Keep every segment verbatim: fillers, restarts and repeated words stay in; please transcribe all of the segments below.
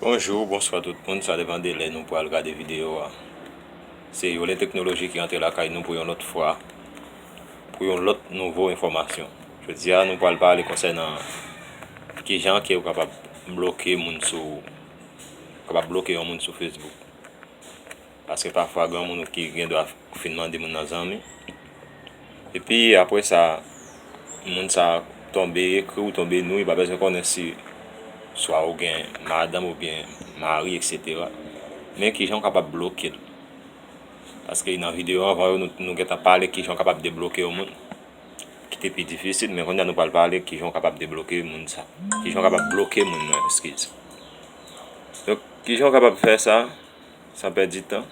Bonjou, bonswa tout moun, sa depann de lè nou pral gade videyo a. Se Yolen Teknoloji ki rantre lakay nou pou yon lòt fwa, pou yon lòt nouvo enfòmasyon. Jodi a, nou pral pale konsènan kijan ke ou kapab bloke moun sou, kapab bloke yon moun sou Facebook. Paske pafwa, gen moun ki gen dwa fin mande moun nan zanmi. Epi, apre sa, moun sa tonbe ekri w, tonbe nou, li pa bezwen konnen si swa ou gen madanm oubyen mari, etsetera. Men kijan w kapab bloke l. Paske nan videyo anvan yo, nou, nou gentan pale kijan w kapab debloke yon moun ki te pi difisil, men kounye a nou pral pale kijan w kapab debloke moun sa. Kijan w kapab bloke moun nan, eskize. Donk, kijan w kapab fè sa san pèdi tan?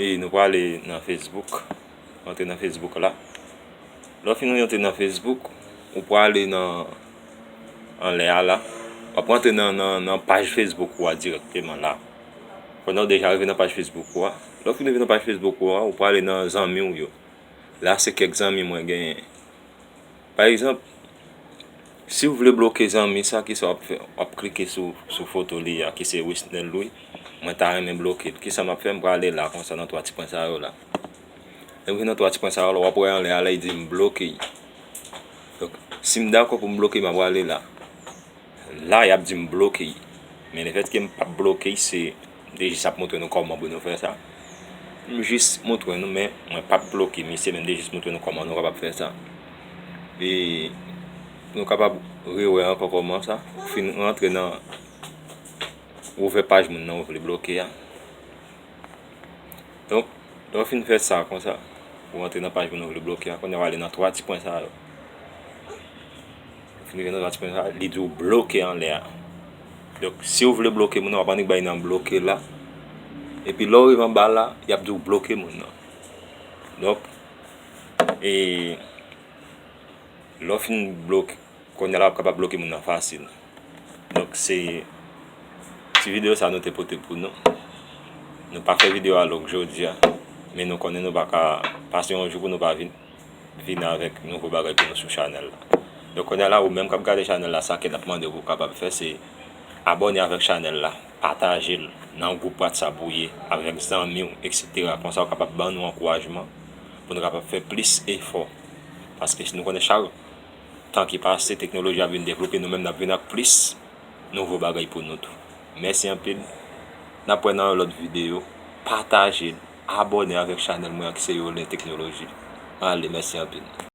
E nou prale nan Facebook. Antre nan Facebook la. Lè w fin rantre nan Facebook, ou prale nan anlè a la. W ap rantre nan, nan, nan paj Facebook ou a dirèkteman la. Pandan w deja rive nan paj Facebook ou a. Lè w fin rive nan paj Facebook ou a, ou prale nan zanmi w yo. La se kèk zanmi mwen genyen. Pa egzanp, si w vle bloke zanmi sa, kisa w ap fè? W ap klike sou, sou foto li a, ki se Wisnel Louis. Mwen ta renmen bloke l. Kisa m ap fè? M prale la, konsa, nan twa ti pwen sa yo la. Lè m vin nan twa ti pwen sa yo la, w ap wè anlè a la, li di m bloke. Donk, si m dakò pou m bloke, m ap prale la. La, y ap di m bloke. Men lefètke m p ap bloke, se, m te jis ap montre nou kòman pou nou fè sa. M jis montre nou, men mwen p ap bloke misye, men m te jis montre nou kòman nou kapab fè sa. E nou kapab rewè ankò kòman sa. Ou fin rantre nan, ouvè paj moun nan ou vle bloke a. Donk, lè w fin fè sa konsa, ou antre nan paj moun ou vle bloke a, kounye a w ale nan twa ti pwen sa yo. Ou fin rive nan twa ti pwen sa, li di w bloke anlè a. Donk, si w vle bloke moun nan, w ap annik bay nan bloke la. Epi lè w rive anba la, y ap di w bloke moun nan. Donk, e lè w fin bloke, kounye a la w ap kapab bloke moun nan fasil. Donk, se ti videyo sa nou te pote pou nou. Nou pa fè videyo a long jodi a, men nou konnen nou pa ka pase yon jou pou nou pa vin, vin avèk nouvo bagay pou nou sou chanèl la. Donk, kounye a la, ou menm k ap gade chanèl la, sa ke n ap mande w pou w kapab fè, se abòne avèk chanèl la, pataje l nan gwoup WhatsApp ou ye, avèk zanmi w, etsetera. Konsa, w kapab ban nou ankourajman pou nou kapab fè plis efò. Paske si nou konnen chak tan ki pase, teknoloji ap vin devlope, nou menm n ap vin ak plis nouvo bagay pou nou tou. Mèsi anpil. N ap wè nan yon lòt videyo. Pataje l, abòne avèk chanèl mwen an ki se Yolen Teknoloji. Ale, mèsi anpil.